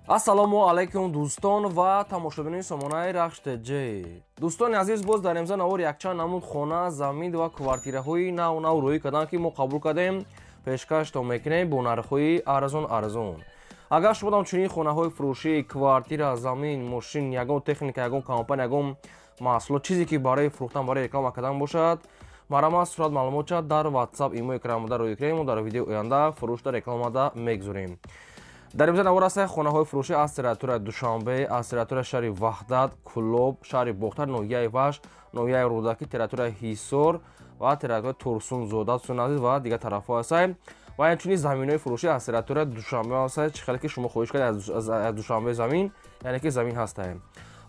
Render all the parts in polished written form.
Ассалому алайкум, дӯстон ва тамошобинони сомонаи Рахш ТЖ. Дӯстони азиз, боз дар имза навор якчанд намуд хона, замин ва квартираҳои нав нав рӯӣ карданд, ки мо қабул кардем, пешкаштон мекунем бо нархҳои арзон арзон. Агар шумо дам чунин хонаҳои фурӯшӣ, квартира, замин, мошин, ягон техника, ягон компания, ягон маҳсулот, чизе ки барои фурӯхтан, барои реклама кардан бошад, марҳамат, сурат маълумот шад дар WhatsApp, имо экранмода рӯй кунем, мо дар видеои оянда фурӯшда рекламада мегузорем. Дар имза навор ҳастанд хонаҳои фурӯшӣ аз территорияи Душанбе, аз территорияи шаҳри Ваҳдат, Кӯлоб, шаҳри Бохтар, ноҳияи Вахш, ноҳияи Рӯдакӣ, территорияи Ҳисор ва территорияи Турсунзода, дӯстони азиз, ва дигар тарафҳо ҳастанд. Ва инчунин заминҳои фурӯшӣ аз территорияи Душанбе ҳастанд, чӣ хеле ки шумо хоҳиш кардед, аз Душанбе замин, яъне ки замин ҳастанд.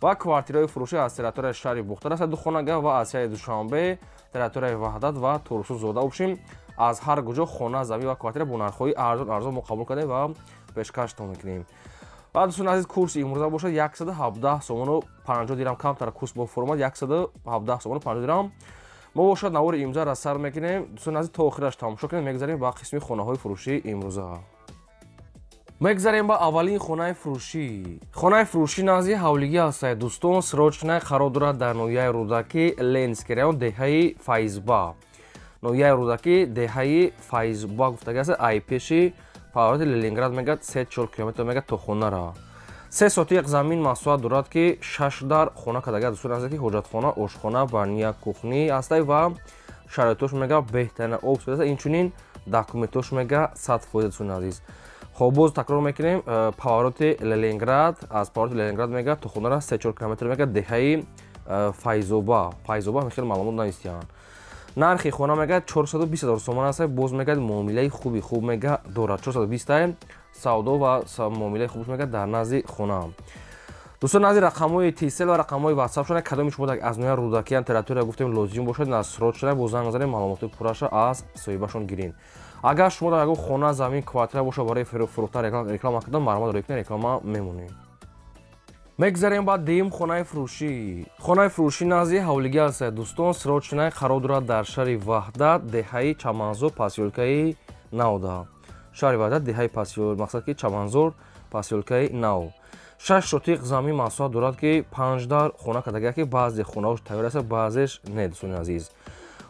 Ва квартираҳои фурӯшӣ аз территорияи шаҳри Бохтар ҳастанд, ду хонага, ва аз шаҳри Душанбе, территорияи Ваҳдат ва Турсунзода. Общем, аз ҳар куҷо хона, замин ва квартира бо нархҳои арзон арзон мо қабул кардем ва пешкаштон мекунем. Ва дӯстони азиз, курси имрӯза бошад 117 сомону 50 дирам, камтар курс бо формат 117 сомону 50 дирам. Мо бошад навори имрӯзаро сар мекунем. Дӯстони азиз, то охираш тамошо кунем. Мегзарем ба қисми хонаҳои фурӯшии имрӯза. Мегзарем ба аввалин хонаи фурӯшӣ. Хонаи фурӯшӣ назди ҳавлигӣ ҳастад, дӯстон, срочная қарор дорад дар ноҳияи Рӯдакӣ, Ленинский район, деҳаи Файзба. Ноҳияи Рӯдакӣ, деҳаи Файзба гуфтагӣ аст, ай пеши повороти Ленинград мегӯяд, 3-4 километр мегӯяд то хонара. 3 сотиқ замин масоҳат дорад, ки шаш дар хона кардагӣ, дӯстони азиз, ки ҳоҷатхона, ошхона, баня, кухня ҳастай ва шароитош мега беҳтарин, об аст, инчунин документош мега 100%, дӯстони азиз. Хоб, боз такрор мекунем, повороти Ленинград, аз повороти Ленинград мега то хонара 3-4 километр мега, деҳаи Файзоба. Файзоба хеле маълумот навистиянд. Нархи хона мегӯяд 420 ҳазор сомон аст. Боз мегӯяд, муомилаи хуби хуб мега дорад. 420 савдо ва муомилаи хубш мегӯяд дар назди хона. Дӯстон, назди рақамҳои Тисел ва рақамҳои Ватсап шуда, кадоми шумо аз ноҳияи Рӯдакиян, территория гуфтем, лозим бошад, срочно бо занг занед, маълумоти пурраша аз соҳибашон гирин. Агар шумо дар ягон хона, замин, квартира бошад барои фурӯхтан, реклама кардан, марҳамат, рӯй кунед, реклама мемонем. Мегзарем ба дуюм хонаи фурӯшӣ. Хонаи фурӯшӣ назди ҳавлигӣ аст, дӯстон, срочная қарор дорад дар шаҳри Ваҳдат, деҳаи Чаманзор, посёлкаи Навда. Шаҳри Ваҳдат, деҳаи мақсад ки Чаманзор, посёлкаи Нав. 6 сотиқ замин масоҳат дорад, ки панҷ дар хона кардагия, ки баъзе хонаҳош тайёр аст, баъзеш не, дӯстони азиз.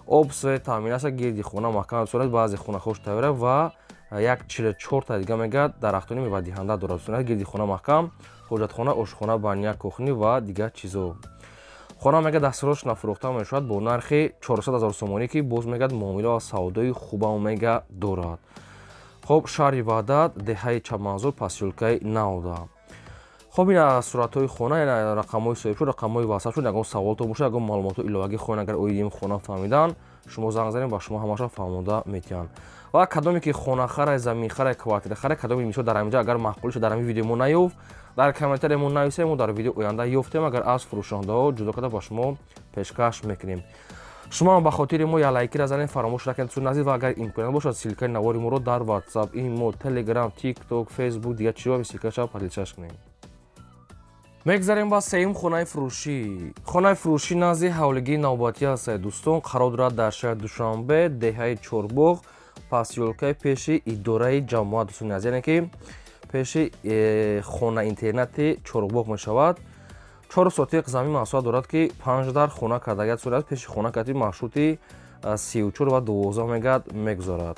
Об, свет таъмин аст, гирди хона маҳкам аст, баъзе хонаҳош тайёр ва як 44та дига мегӯяд дарахтони мевадиҳанда дорад, дӯстони азиз. Гирди хона маҳкам, ҳоҷатхона, ошхона, баня, кухня ва дигар чизо. Хона мегӯяд дастсрочно фурӯхта мешавад бо нархи 400 ҳазор сомонӣ, ки боз мегӯяд муомила ва савдои хубам мега дорад. Хоб, шаҳри Ваҳдат, деҳаи Чаманзор, посёлкаи Навда. Хоб, ин суратҳои хона, рақамҳои соҳиб шуд, рақамҳои Ватсап шуд. Ягон саволто бошад, ягон маълумоти иловагӣ хоҳед, агар оиди ин хона фаҳмидан, шумо занг занед, ба шумо ҳамаша фаҳмода метиҳанд. Ва кадоме ки хонахарай, заминхарай, квартирахарай, кадоме мисол дар ҳаминҷа агар маъқул шуд, дар ҳамин видео мо наёфт, дар комментария мо нависем, мо дар видео оянда ёфтем, агар аз фурӯшандаҳо ҷудо карда ба шумо пешкаш мекунем. Шумо ҳам ба хотири мо як лайкира занед, фаромӯш накунед, дӯстони азиз, ва агар имконият бошад, ссылкаи навори моро дар WhatsApp, имо, Telegram, TikTok, Facebook, дигар чизҳо ссылкаша поделиться кунед. Мегзарем ба сеюм хонаи фурӯшӣ. Хонаи фурӯшӣ назди ҳавлигии навбатӣ ҳастад, дӯстон, қарор дорад дар шаҳри Душанбе, деҳаи Чорбоғ, посёлкаи пеши идораи ҷамоат, дӯстони азиз, яъне ки пеши хона интернати Чорбоғ мешавад. 4 сотиқ замин масоҳат дорад, ки панҷ дар хона кардагият сурат, пеши хона кати маршрути 34 ва 12 мегӯяд мегузарад.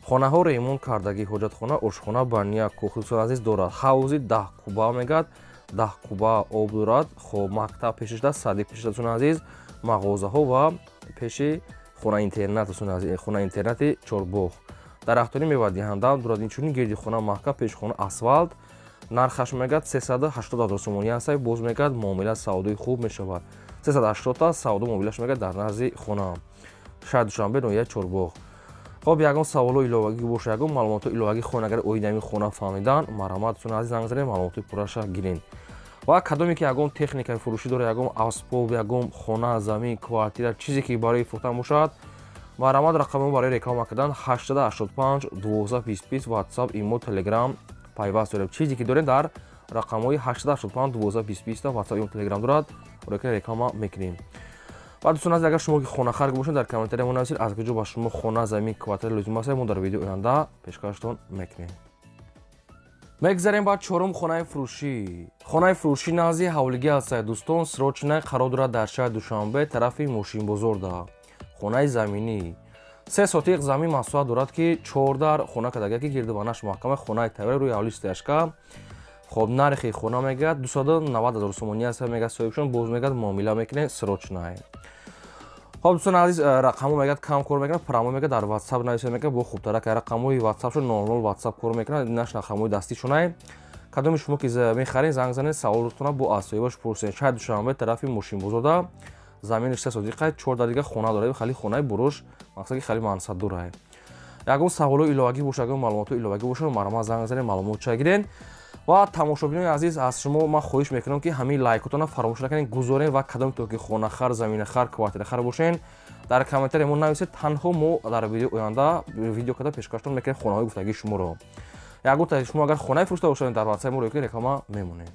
Хонаҳо ремонт кардагӣ, ҳоҷатхона, ошхона, баня, кухня, дӯстони азиз, дорад. Ҳавзи 10 куба мегӯяд, 10 куба об дорад. Хоб, мактаб пешишда, садик пешишда, дӯстони азиз, мағозаҳо ва пеши хона интернат, дӯстони азиз, хона интернати Чорбоғ. Дарахтони мевадиҳанда дорад, инчунин гирди хона маҳкам, пеши хона асфалт. Нархаш мегӯяд 380 ҳазор сомонӣ аст. Боз мегӯяд, муомила савдои хуб мешавад. 380 савдо муомилаш мегӯяд дар назди хона, шаҳри Душанбе, ноҳияи Чорбоғ. Хоб, ягон саволо иловагӣ боша, ягон маълумоти иловагӣ хоҳед, агар оиди ҳамин хона фаҳмидан, марҳамат, дӯстони азиз, занг занед, маълумоти пурраша гиред. Ва кадоме ки ягон техникаи фурӯшӣ дорад, ягон асбоб, ягон хона, замин, квартира, чизе ки барои фурӯхтан бошад, марҳамат, рақами барои реклама кардан 885 12 20 20, WhatsApp, имо, Telegram пайваст дорем. Чизе ки дорем, дар рақамҳои 885 12 20 20 WhatsApp, имо, Telegram дорад, реклама мекунем. Ва дӯстон азиз, агар шумо ки хонахар бошед, дар комментария мо нависед, аз куҷо ба шумо хона, замин, квартира лозим аст, мо дар видеои оянда пешкаштон мекунем. Мегзарем ба чорум хонаи фурӯшӣ. Хонаи фурӯшӣ назди ҳавлигӣ ҳастад, дӯстон, срочно қарор дорад дар шаҳри Душанбе, тарафи мошинбозорда. Хонаи заминӣ. 3 сотиқ замин масоҳат дорад, ки 4 дар хона кардага, ки гирдубанаш маҳкама, хонаи тайёра рӯи ҳавлӣ стояшка. Хоб, нархи хона мегӯяд 290 000 сомонӣ аст, мегӯяд соҳибшон, боз мегӯяд муомила мекунем, срочно. Хоб, дӯстони азиз, рақамҳо мегӯяд кам кор мекунад, прямо мегӯяд дар WhatsApp нависед, мегӯяд бо хубтарак рақамҳои WhatsApp-шон 00 WhatsApp кор мекунад, наш рақамҳои дастишонай. Кадоми шумо ки мехаред, занг занед, саволотона бо аз соҳибаш пурсед. Шаҳри Душанбе, тарафи мошинбозорда, замини 3 сотиқа, 4 дар дига хона дорад, хеле хонаи буруш, мақсад ки хеле мансабдор. Ягон саволҳои иловагӣ бошад, ягон маълумотҳои иловагӣ бошад, марҳамат занг занед, маълумот ча гиред. Ва тамошобинони азиз, аз шумо ман хоҳиш мекунам, ки ҳамин лайкотонро фаромӯш накунед, гузоред ва кадом то ки хонахар, заминахар, квартирахар бошен, дар комментария мо нависед. Танҳо мо дар видео оянда видео карда пешкаштон мекунем хонаҳои гуфтагии шуморо. Ягон шумо агар хонаи фурӯшта бошед, дар WhatsApp мо рӯи реклама мемонем.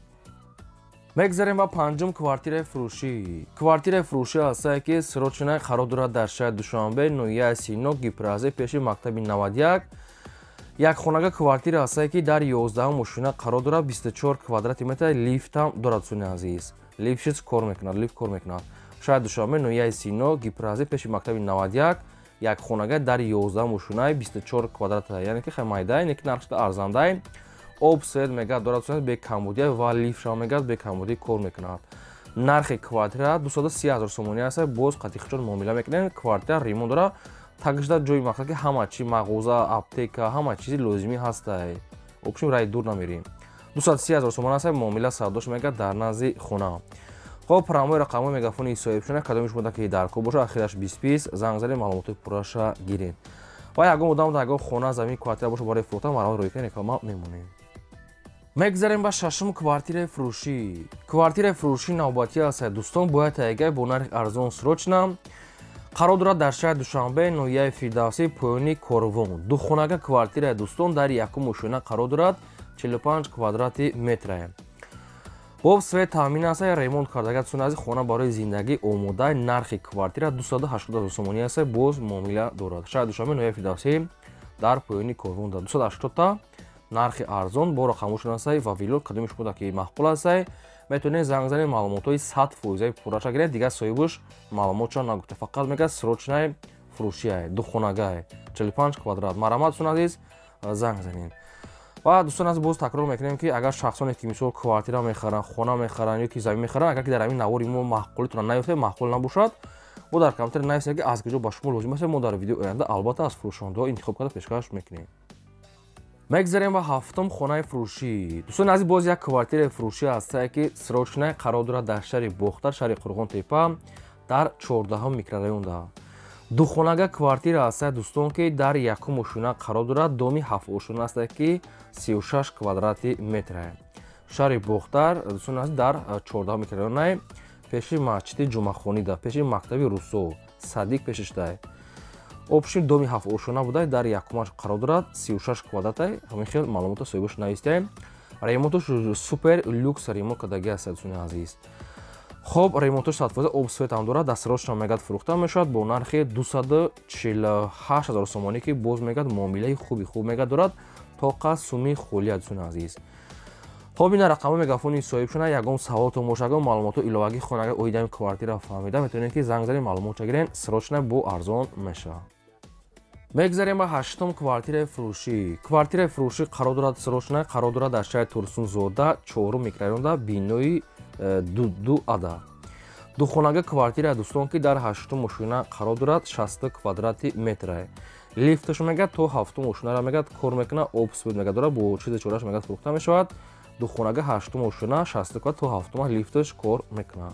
Мегзарем ба панҷум квартираи фурӯшӣ. Квартираи фурӯшӣ ҳастае, ки срочно қарор дорад дар шаҳри Душанбе, ноҳияи Сино, Гипразе, пеши мактаби 91. Як хонага квартира ҳастае, ки дар 11 мошина қарор дорад, 24 квадрати метр, лифтам дорад, дӯстони азиз. Лифт кор мекунад, лифт кор мекунад. Шаҳри Душанбе, ноҳияи Сино, Гипразе, пеши мактаби 91, як хонага дар 11 мошинаи 24 квадрат, яъне ки хеле майда, яъне ки нархш арзандай. Об, свет мегӯяд дорад, дӯстони, бекамбудия ва лифтшам мегӯяд бекамбудӣ кор мекунад. Нархи квартира 230 000 сомонӣ аст, боз қатиқчон муомила мекунем. Квартира ремонт дорад, тагишда ҷои мақсад ки ҳама чи, мағоза, аптека, ҳама чизи лозимӣ ҳастай. Общем, раи дур намерим. 230 000 сомон аст, муомила савдош мегӯяд дар назди хона. Хоб, прямой рақамҳои мегафони соҳибшона, кадоми шумо ки даркор бошад, ахираш 20 занг занед, маълумотҳои пурраша гиред. Ва ягон одам дар ягон хона, замин, квартира бошад барои фурӯхтан, марҳамат рӯи кунед, реклама мемонем. Мегзарем ба шашум квартираи фурӯшӣ. Квартираи фурӯшӣ навбатӣ аст, дӯстон, бояд таягай бо нархи арзон, срочно. Қарор дорад дар шаҳри Душанбе, ноҳияи Фирдавсӣ, поёни Корвон. Духонага квартираи, дӯстон, дар якум ошёна қарор дорад, 45 квадрати метра. Боб, свет таъмин аст, ремонт кардага, дӯстони азиз, хона барои зиндагӣ омода. Нархи квартира 280 000 сомонӣ аст, боз муомила дорад. Шаҳри Душанбе, ноҳияи Фирдавсӣ, дар поёни Корвон, 280 та нархи арзон, бо рақамошон аст ва вило, кадоми шумо ки маъқул аст, метавонед занг занед, маълумотҳои 100% пурраша гиред. Дигар соҳибаш маълумотшон нагуфта, фақат мегӯяд срочно фурӯшия, духонагае, 45 квадрат. Марҳамат, дӯстони азиз, занг занед. Ва дӯстони азиз, боз такрор мекунем, ки агар шахсоне ки мисол квартира мехаранд, хона мехаранд ё ки замин мехаранд, агар ки дар ҳамин навори мо маъқулитона наёфтед, маъқул набошад, мо дар комментария нависед, ки аз куҷо ба шумо лозим аст, мо дар видео оянда албатта аз фурӯшондаҳо интихоб карда пешкаш мекунем. Мегзарем ба ҳафтум хонаи фурӯшӣ. Дӯстони азиз, боз як квартираи фурӯшӣ ҳастае, ки срочно қарор дорад дар шаҳри Бохтар, шаҳри Қурғонтепа, дар 14 микрорайонда. Духонага квартира ҳастае, дӯстон, ки дар якум ошёна қарор дорад, доми ҳафт ошёна ҳастае, ки 36 квадрати метра. Шаҳри Бохтар, дӯстони азиз, дар 14 микрорайонае, пеши масҷиди Ҷумъахонида, пеши мактаби Русо, садик пешиштай. Общем, доми ҳафт ошёна буда, дар якумаш қарор дорад, 36 квадратай. Ҳамин хел маълумотро соҳибаш навистаем. Ремонтош супер люкс ремонт кардаги аст, дӯстони азиз. Хоб, ремонтош 100%, об, свет ҳам дорад, дастрочно мегӯяд фурӯхта мешавад бо нархи 248 000 сомонӣ, ки боз мегӯяд муомилаи хуби хуб мегӯяд дорад, тоқа суми холия, дӯстони азиз. Хоб, ина рақамҳои мегафони соҳибшона, ягон саволотон бошад, ягон маълумотҳо иловагӣ хонага оидаи квартира фаҳмида, метавонед ки занг занед, маълумотша гиред, срочно бо арзон мешавад. Мегзарем ба ҳаштум квартираи фурӯшӣ. Квартираи фурӯшӣ қарор дорад, срочно қарор дорад дар шаҳри Турсунзода, чорум микрорайонда, бинои ду ада. Духонага квартира, дӯстон, ки дар ҳаштум ошёна қарор дорад, 60 квадрати метра. Лифташ мегӯяд то ҳафтум ошёнара мегӯяд кор мекунад, об, свет мегӯяд дорад, бо чизи чораш мегӯяд фурӯхта мешавад. Духонага ҳаштум ошёна, 60 квадрат, то ҳафтума лифташ кор мекунад.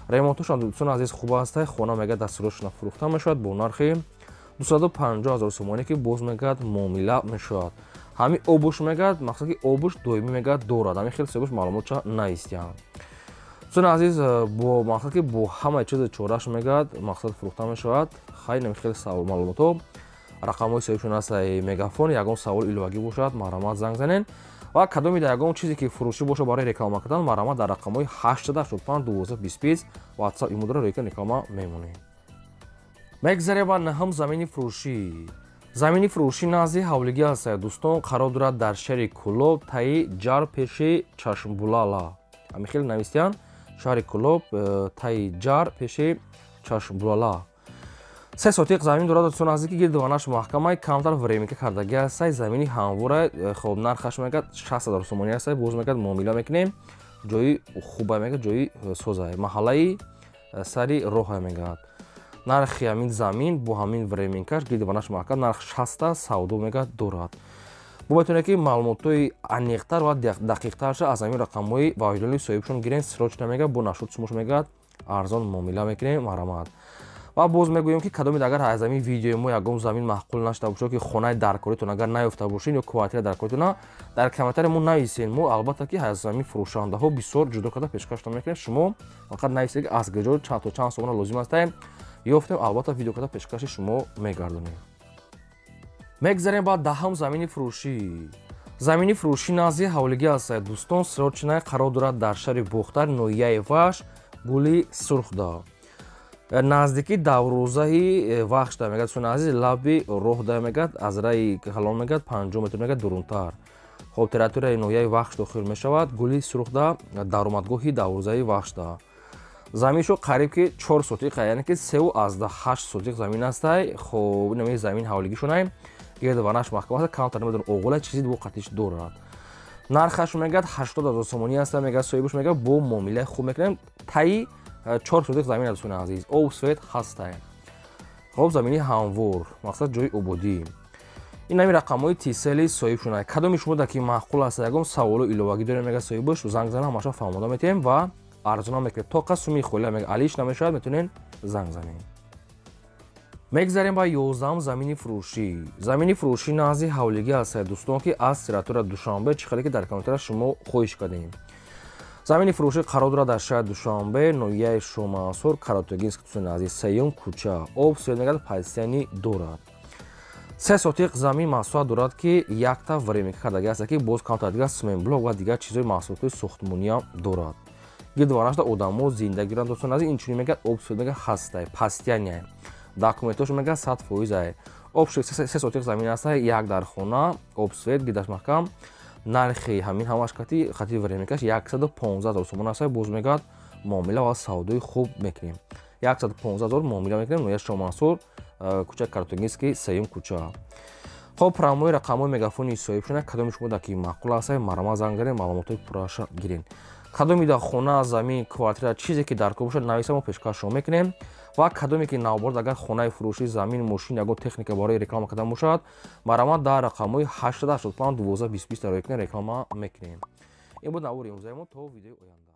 Ремонтошон, дӯстони азиз, хуб аст, хона мегӯяд дастурашона фурӯхта мешавад бо нархи 250 000 сомонӣ, ки боз мегӯяд муомила мешавад. Ҳамин обуш мегӯяд, мақсад ки обуш доимӣ мегӯяд дорад. Ҳамин хел соҳибаш маълумотша наистиям. Дӯстони азиз, бо мақсад ки бо ҳамаи чизи чораш мегӯяд мақсад фурӯхта мешавад. Хайр, ҳамин хел савол маълумотҳо, рақамҳои соҳибшон аст мегафон, ягон савол иловагӣ бошад, марҳамат занг занед. Ва кадоми дар ягон чизе ки фурӯшӣ бошад барои реклама кардан, марҳамат дар рақамҳои 885 12 25 WhatsApp имудро рӯи реклама мемонед. Мегзарем ба наҳум замини фурӯшӣ. Замини фурӯшӣ назди ҳавлигӣ ҳаст, дӯстон, қарор дорад дар шаҳри Кӯлоб, таи ҷар пеши Чашмбулала. Ҳамин хел навистиян, шаҳри Кӯлоб, таи ҷар пеши Чашмбулала. 3 сотиқ замин дорад, дӯстон азиз, ки гирдованаш маҳкамаи камтар временка кардагӣ ҳастай, замини ҳамвора. Хоб, нархаш мегӯяд 60 000 сомонӣ ҳастай, боз мегӯяд муомила мекунем, ҷои хуба мегӯяд, ҷои созай, маҳаллаи сари роҳа мегӯяд. Нархи ҳамин замин бо ҳамин временкаш гирдованаш маҳкам нарх 60 савдо мегӯяд дорад. Бо метавонед ки маълумотҳои аниқтар ва дақиқтарша аз ҳамин рақамҳои ваҳидони соҳибшон гирен, срочно мегӯяд, бо нашуд сумош мегӯяд арзон муомила мекунем, марҳамат. Ва боз мегӯем, ки кадомед агар аз ҳамин видеои мо ягон замин маъқул нашуда бошад, ки хонаи даркоритон агар наёфта бошед ё квартира даркоритона, дар комментария мо нависед. Мо албатта ки аз ҳамин фурӯшандаҳо бисёр ҷудо карда пешкашто мекунем. Шумо фақат нависед, ки аз куҷо чанд то чанд сомона лозим астаем, ёфтем, албатта видео карда пешкаши шумо мегардонем. Мегзарем ба 10-ум замини фурӯшӣ. Замини фурӯшӣ назди ҳавлигӣ аст, дӯстон, срочно қарор дорад дар шаҳри Бохтар, ноҳияи Вахш, Гули Сурхда, наздики даврӯзаи Вахшда мегӯяд. Дӯстони азиз, лаби роҳда мегӯяд, аз раи калон мегӯяд 50 метр мегӯяд дурунтар. Хоб, территорияи ноҳияи Вахш дохил мешавад, Гули Сурхда, даромадгоҳи даврӯзаи Вахшда. Заминшо қариб ки 4 сотиқ, яъне ки 3,8 сотиқ замин астай. Хоб, инами замин ҳавлигишонай, гирдованаш маҳкам аст, камтар намедонам оғола чизи бо қатиш дорад. Нархаш мегӯяд 80 000 сомонӣ аст, мегӯяд соҳибаш, мегӯяд бо муомилаи хуб мекунем. Таи 4 сотиқ замин аст, дӯстони азиз, об свет ҳастай. Хоб, замини ҳамвор, мақсад ҷои ободӣ. Ин ҳамин рақамҳои тисели соҳибшонай. Кадоми шумо дар ки маъқул аст, ягон саволу иловагӣ дорем, мегӯяд соҳибаш, занг зана, ҳамаша фаҳмода метиҳем ва арзона мекунем. То қа суми холия мегӯяд алиш намешавад, метавонед занг занед. Мегзарем ба 11-ум замини фурӯшӣ. Замини фурӯшӣ назди ҳавлигӣ аст, дӯстон, ки аз территория Душанбе, чӣ хеле ки дар комментария шумо хоҳиш кардем. Замини фурӯшӣ қарор дорад дар шаҳри Душанбе, ноҳияи Шоҳмансур, Каратогинск, дӯстони азиз, 3-юм кӯча. Об свет мегӯяд пастияни дорад. 3 сотиқ замин масоҳат дорад, ки якта временка кардагӣ аст, ки боз камтар дигар сменблок ва дигар чизҳои маҳсулотҳои сохтмониам дорад. Гирдованашда одамо зиндагӣ доранд, дӯстони азиз, инчунин мегӯяд об свет мегӯяд ҳастай, пастияния. Документҳошо мегӯяд 100% ай. Об 3 сотиқ замин аст, як дар хона, об свет, гирдаш маҳкам. Нархи ҳамин ҳамаш хати временкаш 115 000 сомон аст, боз мегӯяд муомила ва савдои хуб мекунем. 115 000 муомила мекунем, ноҳияи Шоҳмансур, кӯчаи Каратогинский, 3-юм кӯча. Хоб, прямой рақамҳои мегафони соҳибшона, кадоми шумо дар ки маъқул аст, марҳамат занг занед, маълумотҳои пурраша гирен. Кадоми дар хона, замин, квартира, чизе ки дар кор бошад, нависа, мо пешкаш шумо мекунем. Ва кадоме ки навборд агар хонаи фурӯшӣ, замин, мошин, ягон техника барои реклама кардан бошад, марҳамат дар рақамҳои 885 12 20 20 дар кунед, реклама мекунем. Ин буд навори имрӯзаи мо, то видеои оянда.